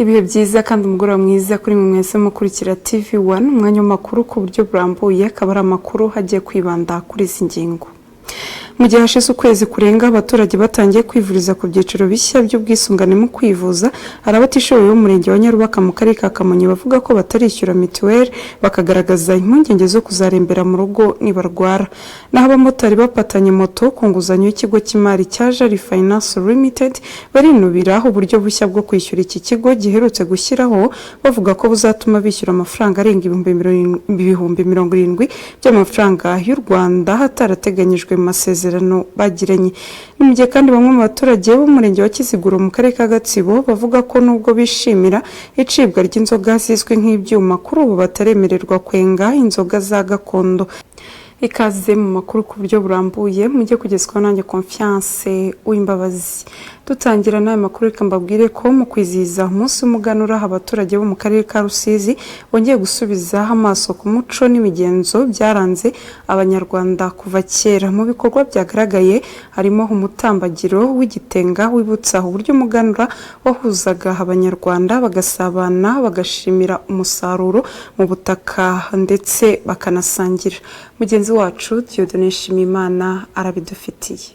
Ibihe byiza kandi umugoroba mwiza kuri mwe mwese mukurikira TV One. Umwanya w'amakuru ku buryo burambuye, akaba ari amakuru hagiye kwibanda kuri izi ngingo. Mu gihe hashize ukwezi kurenga abaturage batangiye kwivuriza ku byiciro bishya by'ubwisungane mu kwivuza, hari abatishoboye b'umurenge wa Nyarubaka mu karere ka Kamonyi bavuga ko batarishyura mituweli, bakagaragaza impungenge zo kuzarembera mu rugo nibarwara. Naho abamotari bapatanye moto ku nguzanyo y'ikigo cy'imari cya Jali Finance Limited barinubira uburyo bushya bwo kwishyura iki kigo giherutse gushyiraho, bavuga ko buzatuma bishyura amafaranga arenga 70,000 by'amafaranga y'u Rwanda hatarateganyijwe mu masezerano bagiranye. Ni mu gihe kandi bamwe mu baturage b'umurenge wa Kiziguro mu karere ka Gatsibo bavuga ko nubwo bishimira icibwa ry'inzoga zizwi nk'ibyuma, kuri ubu bataremererwa kwenga inzoga za gakondo. Ikaze mu makuru ku buryo burambuye, mujye kugezwaho nanjye Confiance Uwimbabazi. Dutangira n'aya makuru, reka mbabwire ko mu kwizihiza umunsi w'umuganura, abaturage bo mu karere ka Rusizi bongeye gusubiza amaso ku muco n'imigenzo byaranze Abanyarwanda kuva kera. Mu bikorwa byagaragaye harimo umutambagiro w'igitenga wibutsa uburyo umuganura wahuzaga Abanyarwanda, bagasabana, bagashimira umusaruro mu butaka ndetse bakanasangira. Mugenzi wacu Dieudonne Nshimiyimana arabidufitiye.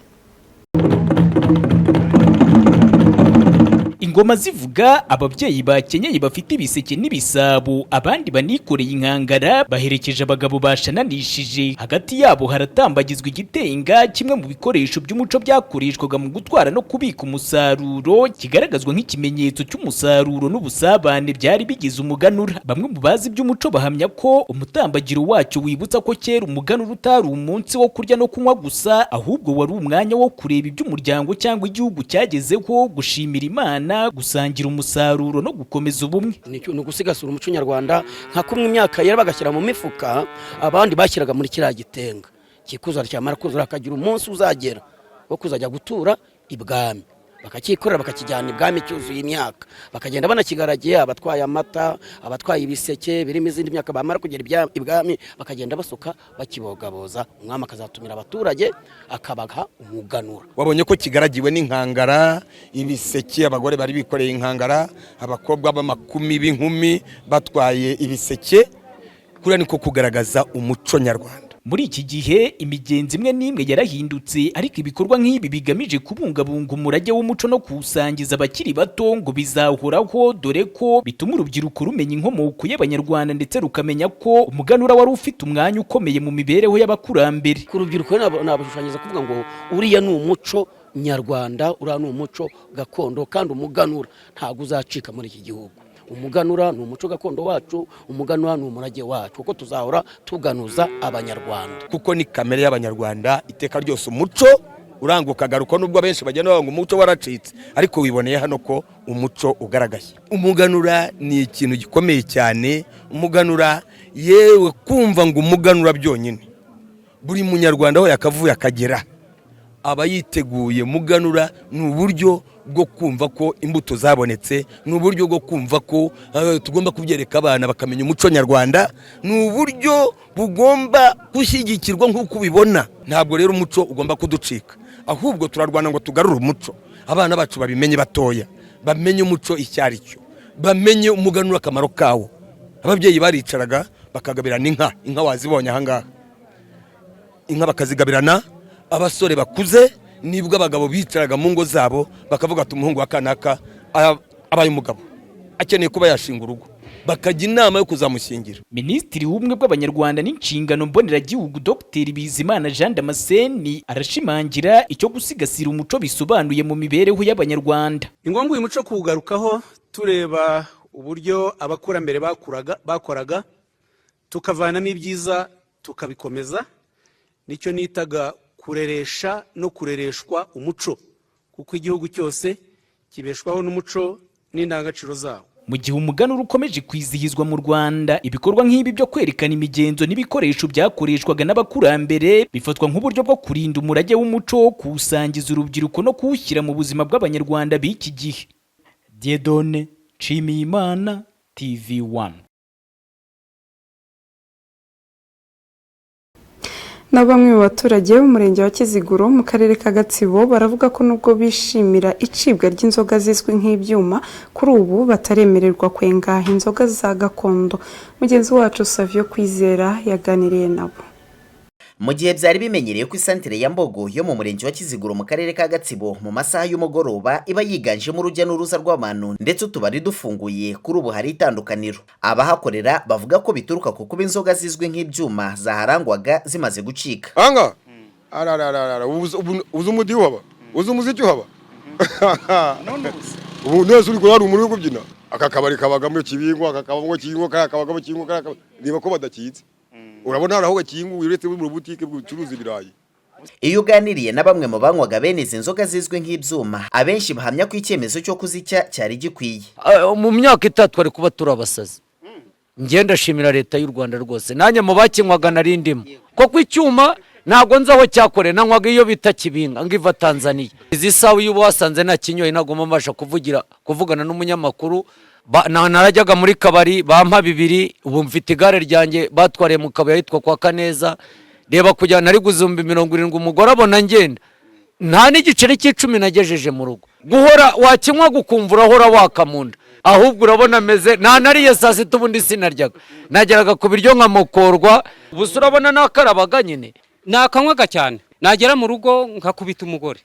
Ingoma zivuga, ababyeyi bakenyeye bafite ibiseke n'ibisabo, abandi banikoreye inkangara, baherekeje abagabo bashananishije. Hagati yabo haratambagizwa igitenga, kimwe mu bikoresho by'umuco byakoreshwaga mu gutwara no kubika umusaruro, kigaragazwa nk'ikimenyetso cy'umusaruro n'ubusabane byari bigize umuganura. Bamwe mu bazi iby'umuco bahamya ko umutambagiro wacyo wibutsa ko kera umuganura utari umunsi wo kurya no kunywa gusa, ahubwo wari umwanya wo kureba iby'umuryango cyangwa igihugu cyagezeho, gushimira Imana, gusangira umusaruro no gukomeza ubumwe. Ni ugusigasira umuco nyarwanda, nka kumwe imyaka yera bagashyira mu mifuka, abandi bashyiraga muri kiriya gitenga, kikuzura, cyamara kuzura hakagira umunsi uzagera wo kuzajya gutura ibwami, bakacyikorera bakakijyana ibwami cyuzuye imyaka, bakagenda banakigaragiye, abatwaye amata, abatwaye ibiseke birimo izindi myaka. Bamara kugera ibwami bakagenda basuka bakibogaboza, umwami akazatumira abaturage akabaha umuganura. Wabonye ko kigaragiwe n'inkangara, ibiseke, abagore bari bikoreye inkangara, abakobwa b'amakumi b'inkumi batwaye ibiseke. Kuriya niko kugaragaza umuco nyarwanda. Muri iki gihe imigenzo imwe n'imwe yarahindutse, ariko ibikorwa nk'ibi bigamije kubungabunga umurage w'umuco no kuwusangiza abakiri bato ngo bizahoraho, dore ko bituma urubyiruko rumenya inkomoko y'Abanyarwanda ndetse rukamenya ko umuganura wari ufite umwanya ukomeye mu mibereho y'abakurambere. Ku rubyiruko nabashushanyiriza kuvuga ngo uriya ni umuco nyarwanda, uriya ni umuco gakondo, kandi umuganura ntabwo uzacika muri iki gihugu. Umuganura ni umuco gakondo wacu, umuganura ni umurage wacu, kuko tuzahora tuganuza Abanyarwanda. Kuko ni kamere y'Abanyarwanda iteka ryose, umuco uranga ukagaruka, nubwo abenshi bagenda bavuga ngo umuco waracitse, ariko wiboneye hano ko umuco ugaragaye. Umuganura ni ikintu gikomeye cyane. Umuganura, yewe, kumva ngo umuganura byonyine, buri Munyarwanda aho yakavuye akagera aba yiteguye. Muganura ni uburyo bwo kumva ko imbuto zabonetse, ni uburyo bwo kumva ko tugomba kubyereka abana bakamenya umuco nyarwanda, ni uburyo bugomba gushyigikirwa nk'uko ubibona. Ntabwo rero umuco ugomba kuducika, ahubwo turarwana ngo tugarure umuco, abana bacu babimenye batoya, bamenye umuco icyo ari cyo, bamenye umuganura akamaro kawo. Ababyeyi baricaraga bakagabirana inka. Inka wazibonye ahangaha, inka bakazigabirana abasore bakuze, nibwo abagabo bicaraga mu ngo zabo bakavuga ati: "Umuhungu wa kanaka abaye umugabo, akeneye kuba yashinga urugo", bakajya inama yo kuzamushyingira. Minisitiri w'Ubumwe bw'Abanyarwanda n'Inshingano Mboneragihugu, Dr Bizimana Jean Damascene, arashimangira icyo gusigasira umuco bisobanuye mu mibereho y'Abanyarwanda. Ni ngombwa uyu muco kuwugarukaho, tureba uburyo abakurambere bakoraga, tukavanamo ibyiza tukabikomeza. Nicyo nitaga kureresha no kurereshwa umuco, kuko igihugu cyose kibeshwaho n'umuco n'indangagaciro zawo. Mu gihe umuganura ukomeje kwizihizwa mu Rwanda, ibikorwa nk'ibi byo kwerekana imigenzo n'ibikoresho byakoreshwaga n'abakurambere bifatwa nk'uburyo bwo kurinda umurage w'umuco, kuwusangiza urubyiruko no kuwushyira mu buzima bw'Abanyarwanda b'iki gihe. Dieudonne Nshimiyimana, TV 1. Na bamwe mu baturage b'umurenge wa Kiziguro mu karere ka Gatsibo baravuga ko nubwo bishimira icibwa ry'inzoga zizwi nk'ibyuma, kuri ubu bataremererwa kwenga inzoga za gakondo. Mugenzi wacu Savio Kwizera yaganiriye nabo. Mu gihe byari bimenyereye ko isantere ya Mbogo yo mu murenge wa Kiziguro mu karere ka Gatsibo mu masaha y'umugoroba iba yiganjemo urujya n'uruza rw'abantu ndetse utubari dufunguye, kuri ubu hari itandukaniro. Abahakorera bavuga ko bituruka ku kuba inzoga zizwi nk'ibyuma zaharangwaga zimaze gucika. Anga arararara, uzi umudiho uhaba, uzi umuziki uhaba. Ubu nese uri kurara umuntu uri kubyina. Aka kabari kabagamo kibingwa, aka kabamo kibingwa, kariya kabagamo kibingwa, kariya reba ko badakitse. Urabona hari aho gakinguye uretse muri butike bucuruza ibirayi. Iyo uganiriye na bamwe mu banywaga bene izi nzoga zizwi nk'ibyuma, abenshi bahamya ko icyemezo cyo kuzicya cyari gikwiye. Mu myaka 3 ari kuba turi abasazi. Njye ndashimira leta y'u Rwanda rwose, nanjye mu bakinywaga nari ndimo, kuko icyuma ntabwo nzi aho cyakoreye, nanywaga iyo bita kibinga ngo iva Tanzania. Izi sawa iyo uba wasanze nta kinyoye ntabwo mbasha kuvugana n'umunyamakuru. Narajyaga muri kabari bampa 2, ubu mfite igare ryanjye batwariye mu kabari ahitwa kwa Kaneza. Reba kujyana nari guzumba 70, umugore abona ngenda nta n'igiceri cy'icumi nagejeje mu rugo. Guhora wakinywa gukumva urahora waka mu nda, ahubwo urabona ameze nta nariye saa sita, ubundi sinaryaga, nageraga ku biryo nkamokorwa. Ubu urabona nakarabaga nyine. Nakanywaga cyane, nagera mu rugo nkakubita umugore.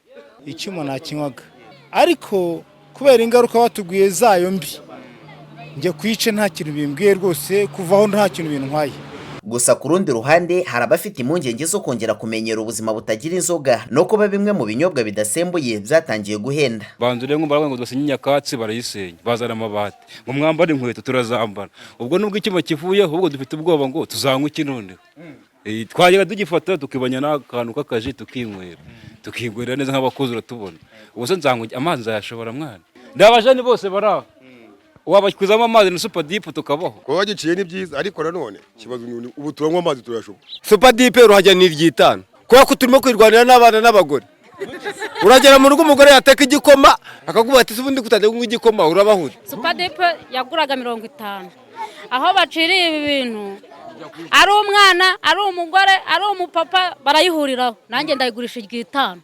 Icyuma nakinywaga, ariko kubera ingaruka batubwiye zayo mbi, njye kwice nta kintu bimbwiye rwose, kuvaho nta kintu bintwaye. Gusa ku rundi ruhande hari abafite impungenge zo kongera kumenyera ubuzima butagira inzoga no kuba bimwe mu binyobwa bidasembuye byatangiye guhenda. Banza urebe ngo ngo basenye nyakatsi barayisenya, bazana amabati, ngo mwambare inkweto turazambara. Ubwo nubwo icyuma kivuyeho, ubwo dufite ubwoba ngo tuzanywa iki noneho. Twajyaga tugifata tukibanya n'akantu k'akaji tukinywera, tukigurira neza nk'abakozi uratubona. Ubwo se nzanywa amazi nzayashobora mwana? Ndabajani bose baraho. Wabakwizamo amazi na super dip tukabaho. Kuba bagiciye ni byiza, ariko nanone kibazo ubu turanywa amazi turayashobora. Super dip uruhajya ni iry'itanu, kubera ko turimo kwirwanira n'abana n'abagore. Uragera mu rugo umugore yateka igikoma akakubaza ati ubundi kutajya kunywa igikoma urabahura. Super dip yaguraga 50, aho baciriye ibi bintu ari umwana ari umugore ari umupapa barayihuriraho, nanjye ndayigurisha iry'itanu,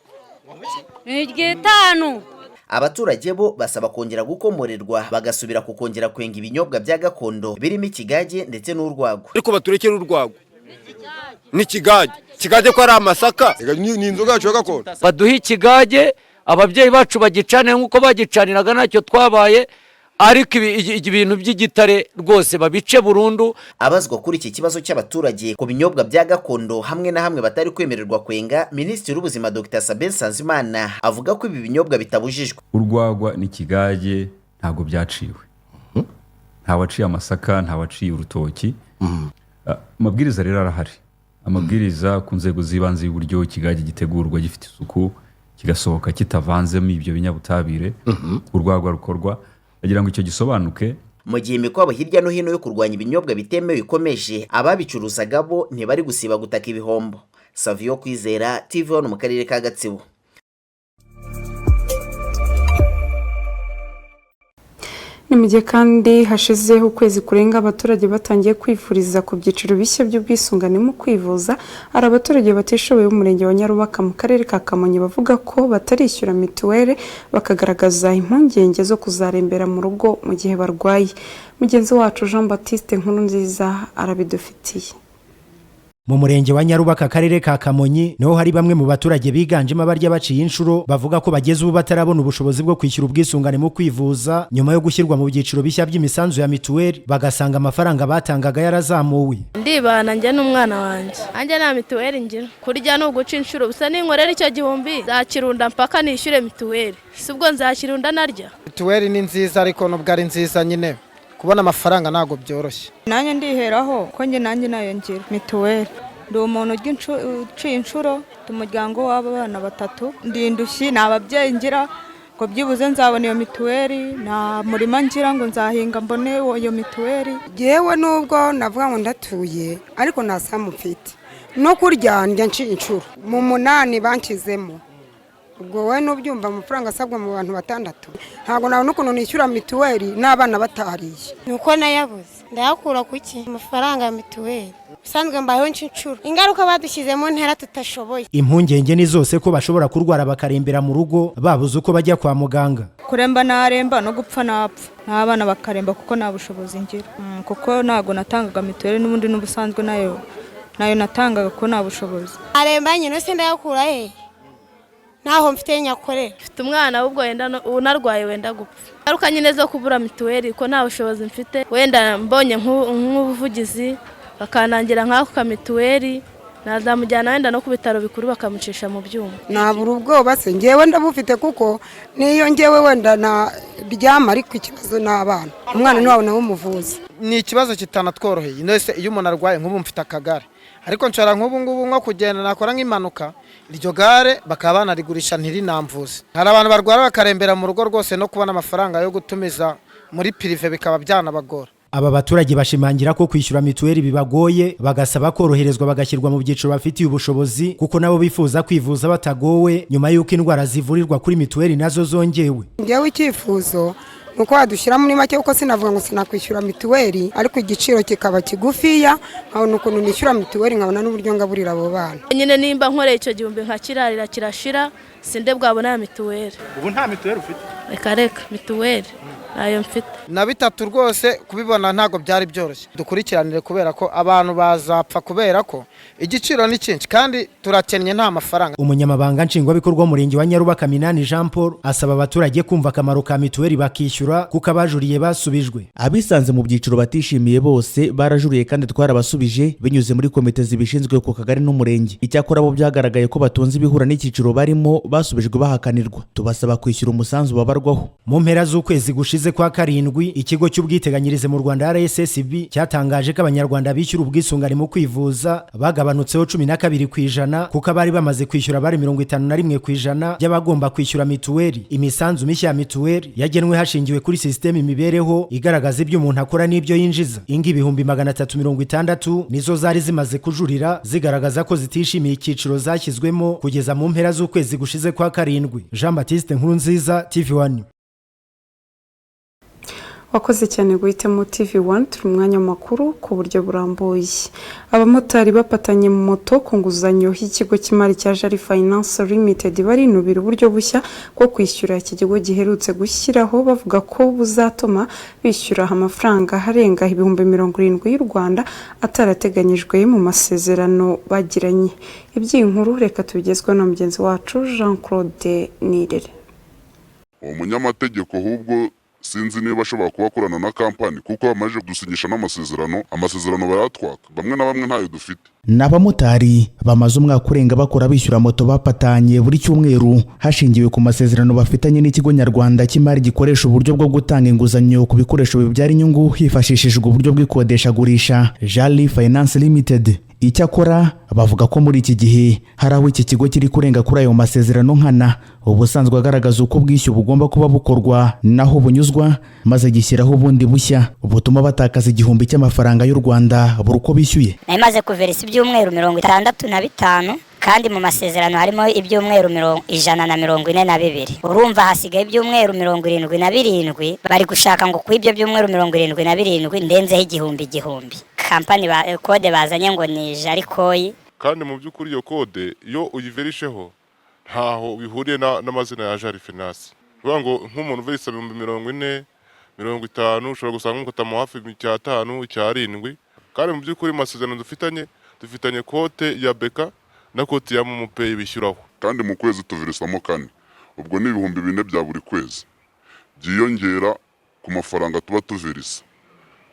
iry'itanu. Abaturage bo basaba kongera gukomorerwa bagasubira ku kongera kwenga ibinyobwa bya gakondo birimo ikigage ndetse n'urwagwa. Ariko baturekere urwagwa n'ikigage, ikigage ko ari amasaka, ni inzoga yacu ya gakondo. Baduhe ikigage ababyeyi bacu bagicane nk'uko bagicaniraga ntacyo twabaye, ariko ibintu by'igitare rwose babice burundu. Abazwa kuri iki kibazo cy'abaturage ku binyobwa bya gakondo hamwe na hamwe batari kwemererwa kwenga, Minisitiri w'Ubuzima Dr Sabin Nsanzimana avuga ko ibi binyobwa bitabujijwe. Urwagwa n'ikigage ntabwo byaciwe, nta waciye amasaka, nta waciye urutoki. Amabwiriza rero arahari, amabwiriza ku nzego z'ibanze y'uburyo ikigage gitegurwa gifite isuku, kigasohoka kitavanzemo ibyo binyabutabire, urwagwa rukorwa, agira ngo icyo gisobanuke. Mu gihe imikwabo hirya no hino yo kurwanya ibinyobwa bitemewe ikomeje, ababicuruzaga bo ntibari gusiba gutaka ibihombo. Savio Kwizera, TV1 mu karere ka Gatsibo. Ni mu gihe kandi hashize ukwezi kurenga abaturage batangiye kwivuriza ku byiciro bishya by'ubwisungane mu kwivuza, hari abaturage batishoboye b'umurenge wa Nyarubaka mu karere ka Kamonyi bavuga ko batarishyura mituweli, bakagaragaza impungenge zo kuzarembera mu rugo mu gihe barwaye. Mugenzi wacu Jean Baptiste Nkurunziza arabidufitiye. Mu murenge wa Nyarubaka akarere ka Kamonyi niho hari bamwe mu baturage biganjemo abarya baciye inshuro bavuga ko bageze ubu batarabona ubushobozi bwo kwishyura ubwisungane mu kwivuza nyuma yo gushyirwa mu byiciro bishya by'imisanzu ya mituweli, bagasanga amafaranga batangaga yarazamuwe. Ndibana njye n'umwana wanjye, nanjye nta mituweli ngira, kurya ni uguca inshuro, gusa ninkorera icyo gihumbi nzakirunda mpaka nishyure mituweli, si ubwo nzakirunda narya. Mituweli ni nziza, ariko nubwo ari nziza nyine kubona amafaranga ntabwo byoroshye. Nanjye ndiheraho ko njye nanjye nayo ngira mituweli, ndi umuntu uciye inshuro, umuryango w'abana 3, ndi indushyi, nta babyeyi ngira ngo byibuze nzabona iyo mituweli, nta murima ngira ngo nzahinga mbone iyo mituweli. Yewe nubwo navuga ngo ndatuye, ariko nta samu mfite, no kurya ndya nciye inshuro, mu 8 banshyizemo. Ubwo wowe n'ubyumva amafaranga asabwa mu bantu 6, ntabwo nabona ukuntu nishyura mituweli n'abana batariye. Nuko nayabuze ndayakura kuki amafaranga ya mituweli? Usanzwe mbayeho nshuro ingaruka badushyizemo ntera tutashoboye. Impungenge ni zose ko bashobora kurwara bakarembera mu rugo, babuze uko bajya kwa muganga. Kuremba naremba, no gupfa napfa, n'abana bakaremba, kuko nta bushobozi ngira. Kuko ntabwo natangaga mituweli n'ubundi, n'ubusanzwe nayo natangaga kuko nta bushobozi. Aremba nyine se ndayakura he? Ntaho mfite nyakorera. Mfite umwana, ahubwo wenda unarwaye wenda gupfa. Ingaruka nyine zo kubura mituweli, ko nta bushobozi mfite, wenda mbonye nk'ubuvugizi bakanangira nk'ako ka mituweli, nazamujyana wenda no ku bitaro bikuru bakamucisha mu byuma. Nabura ubwoba se? Ngewe ndabufite, kuko niyo ngewe wenda naryama, ariko ikibazo ni abana, umwana ntiwabona nawe umuvuzi. Ni ikibazo kitanatworoheye. Ndetse iyo umuntu arwaye, nk'ubu mfite akagare, ariko nshobora nk'ubu ngubu nko kugenda nakora nk'impanuka, iryo gare bakaba banarigurisha ntirinamvuze. Hari abantu barwara bakarembera mu rugo rwose, no kubona amafaranga yo gutumiza muri privé bikaba byanabagora. Aba baturage bashimangira ko kwishyura mituweli bibagoye, bagasaba koroherezwa bagashyirwa mu byiciro bafitiye ubushobozi, kuko nabo bifuza kwivuza batagowe, nyuma y'uko indwara zivurirwa kuri mituweli nazo zongewe. Ngewe icyifuzo ni uko wadushyira muri make, kuko sinavuga ngo sinakwishyura mituweli, ariko igiciro kikaba kigufiya, nkabona ukuntu nishyura mituweli, nkabona n'uburyo ngaburira abo bana. Nyine nimba nkoreye icyo gihumbi nkakirarira kirashira, sinde bwabona ya mituweli. Ubu nta mituweli ufite? Reka reka, mituweli ntayo mfite. Na bitatu rwose kubibona ntabwo byari byoroshye. Dukurikiranire, kubera ko abantu bazapfa, kubera ko igiciro ni cyinshi kandi turakennye, nta mafaranga. Umunyamabanga Nshingwabikorwa w'Umurenge wa Nyarubaka, Minani Jean Paul, asaba abaturage kumva akamaro ka mituweli bakishyura, kuko abajuriye basubijwe. Abisanze mu byiciro batishimiye bose barajuriye kandi twarabasubije binyuze muri komite zibishinzwe ku kagari n'umurenge. Icyakora bo byagaragaye ko batunze ibihura n'icyiciro barimo basubijwe bahakanirwa, tubasaba kwishyura umusanzu babarwaho. Mu mpera z'ukwezi gushize kwa karindwi, ikigo cy'ubwiteganyirize mu Rwanda RSSB cyatangaje ko Abanyarwanda bishyura ubwisungane mu kwivuza bagabanutseho 12%, kuko abari bamaze kwishyura bari 51% by'abagomba kwishyura mituweli. Imisanzu mishya ya mituweli yagenwe hashingiwe kuri sisiteme imibereho igaragaza ibyo umuntu akora n'ibyo yinjiza. Ingo 360,000 nizo zari zimaze kujurira zigaragaza ko zitishimiye icyiciro zashyizwemo kugeza mu mpera z'ukwezi gushize kwa karindwi. Jean Baptiste Nkurunziza, TV1. Wakoze cyane guhitamo TV1. Turi umwanya makuru ku buryo burambuye. Abamotari bapatanye mu moto ku nguzanyo y'ikigo cy'imari cya Jali Finance Limited barinubira uburyo bushya bwo kwishyura iki kigo giherutse gushyiraho, bavuga ko buzatuma bishyura amafaranga arenga 70,000 y'u Rwanda atarateganyijwe mu masezerano bagiranye. Iby'iyi nkuru reka tubigezweho na mugenzi wacu Jean Claude Nirere. Uwo munyamategeko ahubwo sinzi niba ashobora kuba akorana na kampani, kuko bamaze kudusinyisha n'amasezerano, amasezerano bayatwaka, bamwe na bamwe ntayo dufite. Ni abamotari bamaze umwaka urenga bakora bishyura moto bapatanye buri cyumweru, hashingiwe ku masezerano bafitanye n'ikigo nyarwanda cy'imari gikoresha uburyo bwo gutanga inguzanyo ku bikoresho bibyara inyungu hifashishijwe uburyo bw'ikodeshagurisha, Jali Finance Limited. Icyakora bavuga ko muri iki gihe hari aho iki kigo kiri kurenga kuri ayo masezerano nkana, ubusanzwe agaragaza uko ubwishyu bugomba kuba bukorwa naho bunyuzwa, maze gishyiraho ubundi bushya butuma batakaza 1000 cy'amafaranga y'u Rwanda buri uko bishyuye. Nari maze kuverisa ibyumweru 65, kandi mu masezerano harimo ibyumweru 142. Urumva hasigaye ibyumweru 77. Bari gushaka ngo ku ibyo byumweru 77 ndenzeho igihumbi igihumbi. Kampani ba kode bazanye ngo ni Jarikoyi. Kandi mu by'ukuri iyo kode iyo uyiverisheho ntaho bihuriye n'amazina ya Jali Finance. Bivuga ngo nk'umuntu uverisa 40,000, 50,000, ushobora gusanga nk'ukatamu hafi icyatanu, icyarindwi. Kandi mu by'ukuri mu masezerano dufitanye kote ya BK na kote ya MoMo Pay bishyuraho. Kandi mu kwezi tuvirisamo kane, ubwo ni 4000 bya buri kwezi byiyongera ku mafaranga tuba tuvirisa.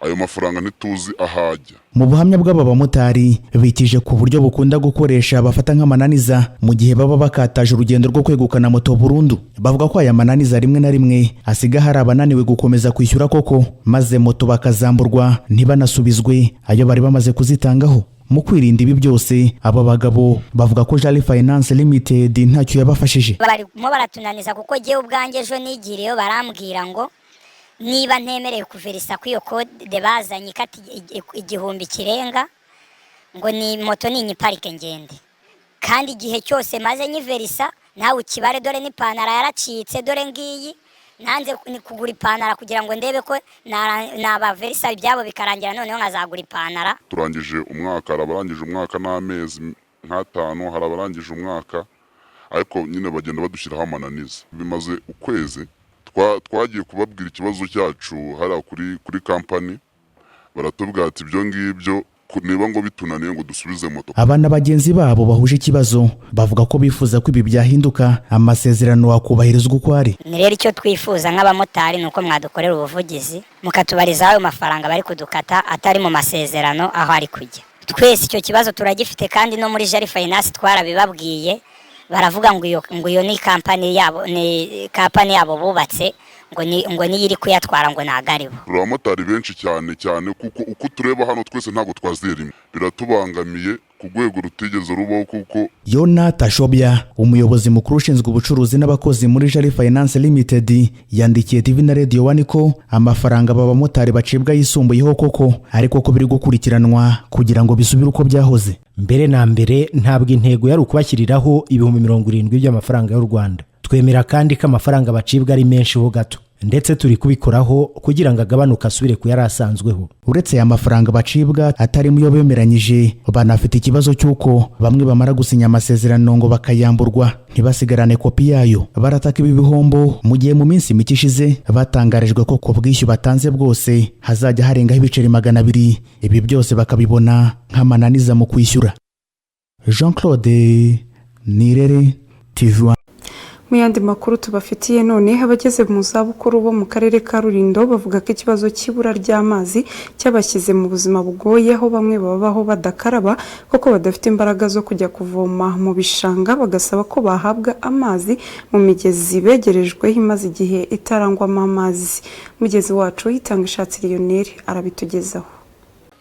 Ayo mafaranga ntituzi ahajya. Mu buhamya bw'aba bamotari, bitije ku buryo bukunda gukoresha bafata nk'amananiza mu gihe baba bakataje urugendo rwo kwegukana moto burundu. Bavuga ko aya mananiza rimwe na rimwe asiga hari abananiwe gukomeza kwishyura koko, maze moto bakazamburwa ntibanasubizwe ayo bari bamaze kuzitangaho. Mu kwirinda ibi byose, aba bagabo bavuga ko Jali Finance Limited ntacyo yabafashije. Barimo baratunaniza, kuko jyewe ubwanjye ejo nigiriyeyo barambwira ngo niba ntemerewe kuverisa kuri iyo kode bazanye ikata igihumbi kirenga, ngo ni moto ninyiparike ngende. Kandi igihe cyose maze nyiverisa, nawe ukibare, dore n'ipantaro yaracitse, dore ngiyi. Nanze ni kugura ipantara kugira ngo ndebe ko nabaverisa ibyabo bikarangira, noneho nkazagura ipantara. Turangije umwaka, hari abarangije umwaka n'amezi nk'atanu, hari abarangije umwaka, ariko nyine bagenda badushyiraho amananiza. Bimaze ukwezi. Twagiye kubabwira ikibazo cyacu hariya kuri kampani, baratubwira ati ibyo ngibyo niba ngo bitunaniye ngo dusubize moto. Aba na bagenzi babo bahuje ikibazo bavuga ko bifuza ko ibi byahinduka, amasezerano akubahirizwa uko ari. Ni rero icyo twifuza nk'abamotari ni uko mwadukorera ubuvugizi, mukatubarizaho ayo mafaranga bari kudukata atari mu masezerano aho ari kujya. Twese icyo kibazo turagifite, kandi no muri Jali Finance twarabibabwiye, baravuga ngo iyo ni kampani yabo, ni kampani yabo bubatse, ngo niyo iri kuyatwara, ngo ntago ari bo. Turi abamotari benshi cyane cyane, kuko uko tureba hano twese ntabwo twazera rimwe. Biratubangamiye ku rwego rutigeze rubaho kuko Yona Tashobya, umuyobozi mukuru ushinzwe ubucuruzi n'abakozi muri Jali Finance Limited, yandikiye TV na Radio One ko amafaranga aba bamotari bacibwa yisumbuyeho koko, ariko ko biri gukurikiranwa kugira ngo bisubire uko byahoze. Mbere na mbere, ntabwo intego yari ukubashyiriraho 70,000 by'amafaranga y'u Rwanda. Twemera kandi ko amafaranga bacibwa ari menshi ho gato, ndetse turi kubikoraho kugira ngo agabanuke asubire ku yari asanzweho. Uretse aya mafaranga bacibwa atari mu yo bemeranyije, banafite ikibazo cy'uko bamwe bamara gusinya amasezerano ngo bakayamburwa ntibasigarane kopi yayo. Barataka ibi bihombo mu gihe mu minsi mike ishize batangarijwe ko ku bwishyu batanze bwose hazajya harengaho ibiceri 200. Ibi byose bakabibona nk'amananiza mu kwishyura. Jean Claude Nirere, TV. Mu yandi makuru tubafitiye none, abageze mu zabukuru bo mu karere ka Rulindo bavuga ko ikibazo cy'ibura ry'amazi cyabashyize mu buzima bugoye, aho bamwe babaho badakaraba kuko badafite imbaraga zo kujya kuvoma mu bishanga, bagasaba ko bahabwa amazi mu migezi begerejwe imaze igihe itarangwamo amazi. Mugezi wacu Yitanga Ishatsi Lionel arabitugezaho.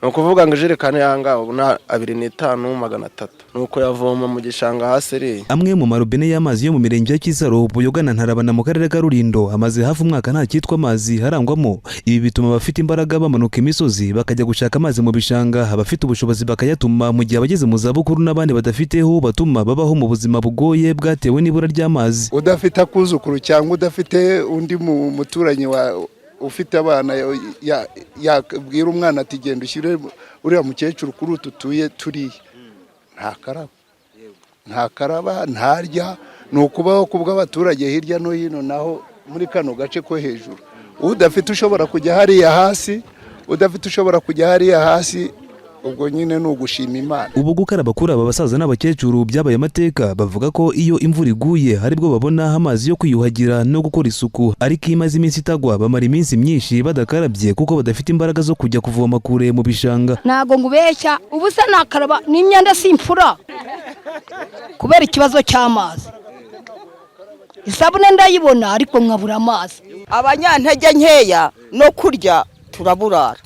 Ni ukuvuga ngo ijerekani yanga ubu ni 2,5 300, ni uko yavoma mu gishanga hasi iriya. Amwe mu marobine y'amazi yo mu mirenge ya Kisaro, Buyoga na Ntarabana mu karere ka Rulindo amaze hafi umwaka nta cyitwa amazi harangwamo. Ibi bituma abafite imbaraga bamanuka imisozi bakajya gushaka amazi mu bishanga, abafite ubushobozi bakayatuma, mu gihe abageze mu zabukuru n'abandi badafiteho batuma babaho mu buzima bugoye bwatewe n'ibura ry'amazi. Udafite akuzukuru cyangwa udafite undi muturanyi wa ufite abana yabwira umwana ati genda ushyire uriya mukecuru kuri utu tuye turiya, ntakaraba, ntakaraba, ntarya. Ni ukubaho ku bw'abaturage hirya no hino. Naho muri kano gace ko hejuru, udafite ushobora kujya hariya hasi, udafite ushobora kujya hariya hasi, ubwo nyine ni ugushima Imana. Ubu gukaraba kuri aba basaza n'abakecuru byabaye amateka. Bavuga ko iyo imvura iguye aribwo babona amazi yo kwiyuhagira no gukora isuku, ariko iyo imaze iminsi itagwa bamara iminsi myinshi badakarabye kuko badafite imbaraga zo kujya kuvoma kure mu bishanga. Ntabwo ngubeshya, ubu se nakaraba n'imyenda simfura kubera ikibazo cy'amazi. Isabune ndayibona ariko nkabura amazi. Abanyantege nkeya no kurya turaburara.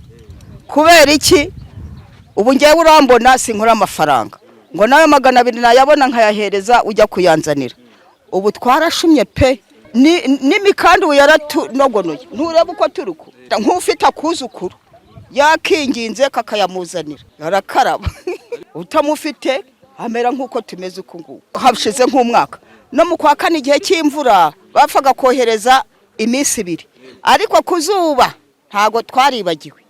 Kubera iki? Ubu ngewe urambona sinkora amafaranga ngo nawe 200 nayabona nkayahereza ujya kuyanzanira. Ubu twarashumye pe, n'imikanda ubu yaratunogonoye, nturebe uko turi ku nk'ufite akuzukuru yakinginze kakayamuzanira arakaraba, utamufite amera nk'uko tumeze uku nguku. Hashize nk'umwaka, no mu kwa kane igihe cy'imvura bapfaga kohereza iminsi 2, ariko ku zuba ntabwo twaribagiwe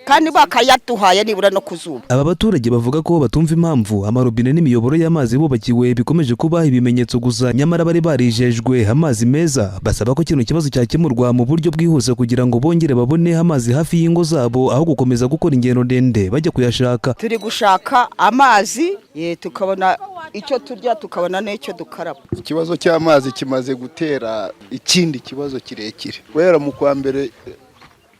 kandi bakayaduhaye nibura no ku zuba. Aba baturage bavuga ko batumva impamvu amarobine n'imiyoboro y'amazi bubakiwe bikomeje kuba ibimenyetso gusa, nyamara bari barijejwe amazi meza. Basaba ko kino kibazo cyakemurwa mu buryo bwihuse kugira ngo bongere babone amazi hafi y'ingo zabo, aho gukomeza gukora ingendo ndende bajya kuyashaka. Turi gushaka amazi ye, tukabona icyo turya, tukabona n'icyo dukaraba. Ikibazo cy'amazi kimaze gutera ikindi kibazo kirekire. Guhera mu kwa mbere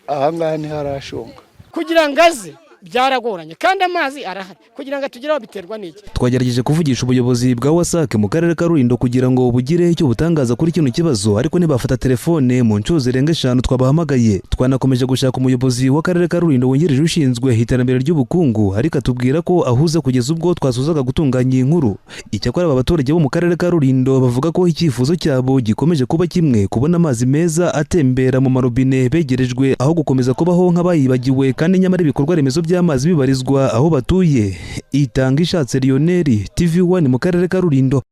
ahangaha ntiharashonga. Kugira ngo aze byaragoranye, kandi amazi arahari, kugira ngo atugereho biterwa n'iki? Twagerageje kuvugisha ubuyobozi bwa WASAC mu karere ka Rulindo kugira ngo bugire icyo butangaza kuri kino kibazo, ariko ntibafata telefone mu nshuro zirenga eshanu twabahamagaye. Twanakomeje gushaka umuyobozi w'akarere ka Rulindo wungirije ushinzwe iterambere ry'ubukungu, ariko atubwira ko ahuze kugeza ubwo twasozaga gutunganya iyi nkuru. Icyakora aba baturage bo mu karere ka Rulindo bavuga ko icyifuzo cyabo gikomeje kuba kimwe: kubona amazi meza atembera mu marobine begerejwe, aho gukomeza kubaho nk'abayibagiwe kandi nyamara ibikorwa remezo by'amazi bibarizwa aho batuye. Itanga Ishatse Lionel, TV1 mu karere ka Rulindo.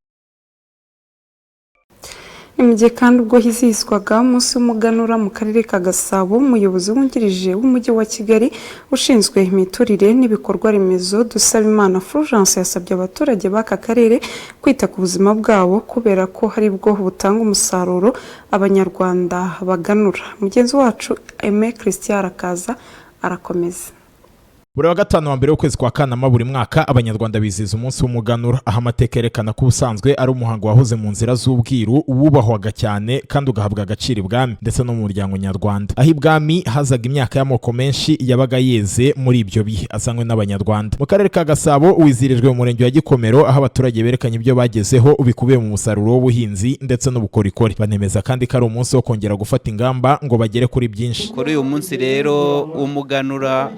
Ni mu gihe kandi ubwo hizihizwaga umunsi w'umuganura mu karere ka Gasabo, umuyobozi wungirije w'umujyi wa Kigali ushinzwe imiturire n'ibikorwa remezo, Dusabimana Fulgence, yasabye abaturage b'aka karere kwita ku buzima bwabo kubera ko hari bwo butanga umusaruro Abanyarwanda baganura. Mugenzi wacu Aime Christian arakaza arakomeza. Buri wa gatanu wa mbere w'ukwezi kwa Kanama buri mwaka, Abanyarwanda bizihiza umunsi w'umuganura, aho amateka yerekana ko ubusanzwe ari umuhango wahoze mu nzira z'ubwiru, wubahwaga cyane kandi ugahabwa agaciro ibwami ndetse no mu muryango nyarwanda, aho ibwami hazaga imyaka y'amoko menshi yabaga yeze muri ibyo bihe azanywe n'Abanyarwanda. Mu karere ka Gasabo wizihirijwe mu murenge wa Gikomero, aho abaturage berekanye ibyo bagezeho bikubiye mu musaruro w'ubuhinzi ndetse n'ubukorikori, banemeza kandi ko ari umunsi wo kongera gufata ingamba ngo bagere kuri byinshi. Kuri uyu munsi rero w'umuganura,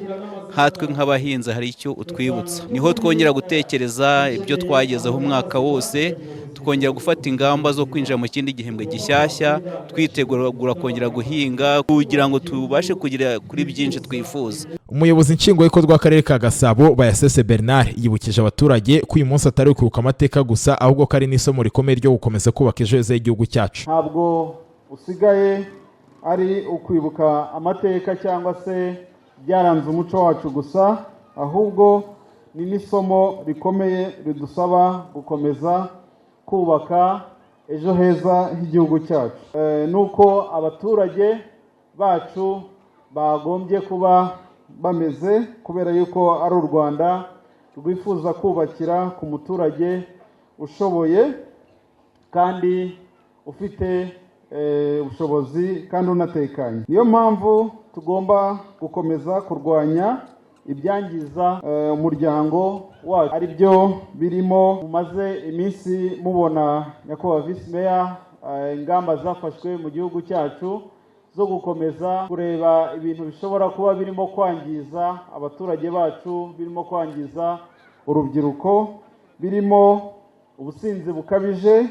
nkatwe nk'abahinzi hari icyo utwibutsa. Niho twongera gutekereza ibyo twagezeho umwaka wose, tukongera gufata ingamba zo kwinjira mu kindi gihembwe gishyashya, twitegura kongera guhinga kugira ngo tubashe kugera kuri byinshi twifuza. Umuyobozi nshingwabikorwa w'akarere ka Gasabo, Bayasese Bernard, yibukije abaturage ko uyu munsi atari ukwibuka amateka gusa, ahubwo ko ari n'isomo rikomeye ryo gukomeza kubaka ejo heza h'igihugu cyacu. Ntabwo usigaye ari ukwibuka amateka cyangwa se byaranze umuco wacu gusa, ahubwo ni n'isomo rikomeye ridusaba gukomeza kubaka ejo heza h'igihugu cyacu, nuko abaturage bacu bagombye kuba bameze, kubera yuko ari u Rwanda rwifuza kubakira ku muturage ushoboye kandi ufite ubushobozi kandi unatekanye. Niyo mpamvu tugomba gukomeza kurwanya ibyangiza umuryango wacu, ari byo birimo mumaze iminsi mubona, nyakubahwa visi meya, ingamba zafashwe mu gihugu cyacu zo gukomeza kureba ibintu bishobora kuba birimo kwangiza abaturage bacu, birimo kwangiza urubyiruko, birimo ubusinzi bukabije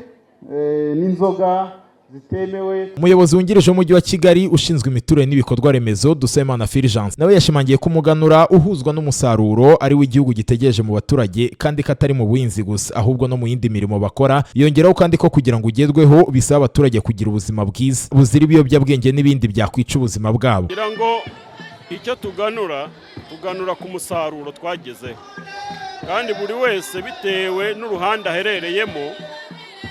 n'inzoga zitemewe. Umuyobozi wungirije w'umujyi wa Kigali ushinzwe imiturire n'ibikorwa remezo, Dusabimana Fulgence, nawe yashimangiye ko umuganura uhuzwa n'umusaruro ari w'igihugu gitegereje mu baturage, kandi ko atari mu buhinzi gusa, ahubwo no mu yindi mirimo bakora. Yongeraho kandi ko kugira ngo ugerweho bisaba abaturage kugira ubuzima bwiza buzira ibiyobyabwenge n'ibindi byakwica ubuzima bwabo. Kugira ngo icyo tuganura, tuganura ku musaruro twagezeho, kandi buri wese bitewe n'uruhande aherereyemo,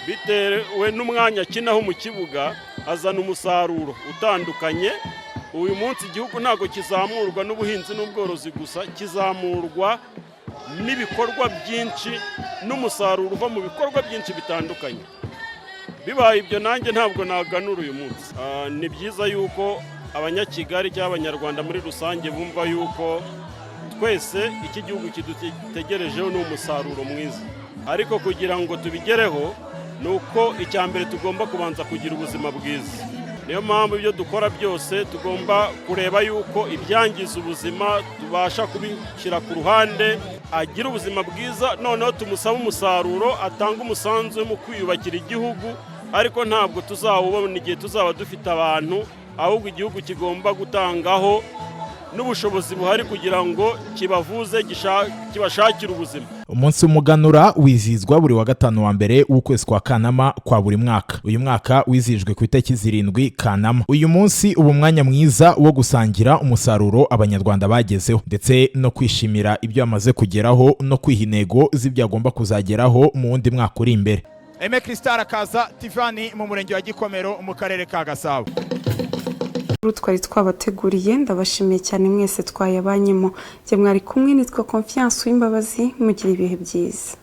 bitewe n'umwanya akinaho mu kibuga, azana umusaruro utandukanye. Uyu munsi igihugu ntabwo kizamurwa n'ubuhinzi n'ubworozi gusa, kizamurwa n'ibikorwa byinshi n'umusaruro uva mu bikorwa byinshi bitandukanye. Bibaye ibyo, nanjye ntabwo naganura uyu munsi. Ni byiza yuko Abanyakigali cyangwa Abanyarwanda muri rusange bumva yuko twese iki gihugu kidutegerejeho ni umusaruro mwiza, ariko kugira ngo tubigereho ni uko icya mbere tugomba kubanza kugira ubuzima bwiza. Niyo mpamvu ibyo dukora byose tugomba kureba yuko ibyangiza ubuzima tubasha kubishyira ku ruhande, agira ubuzima bwiza, noneho tumusabe umusaruro, atanga umusanzu mu kwiyubakira igihugu. Ariko ntabwo tuzawubona igihe tuzaba dufite abantu, ahubwo igihugu kigomba gutangaho n'ubushobozi buhari kugira ngo kibavuze, kibashakire ubuzima. Umunsi w'umuganura wizihizwa buri wa gatanu wa mbere w'ukwezi kwa Kanama kwa buri mwaka. Uyu mwaka wizihijwe ku itariki 7 Kanama. Uyu munsi uba umwanya mwiza wo gusangira umusaruro Abanyarwanda bagezeho, ndetse no kwishimira ibyo bamaze kugeraho, no kwiha intego z'ibyo agomba kuzageraho mu wundi mwaka uri imbere. Aime Christian Arakaza, Tivani, mu murenge wa Gikomero mu karere ka Gasabo. Twari twabateguriye, ndabashimiye cyane mwese twayabanyemo. Jye mwari kumwe nitwa Confiance Uwimbabazi. Mugira ibihe byiza.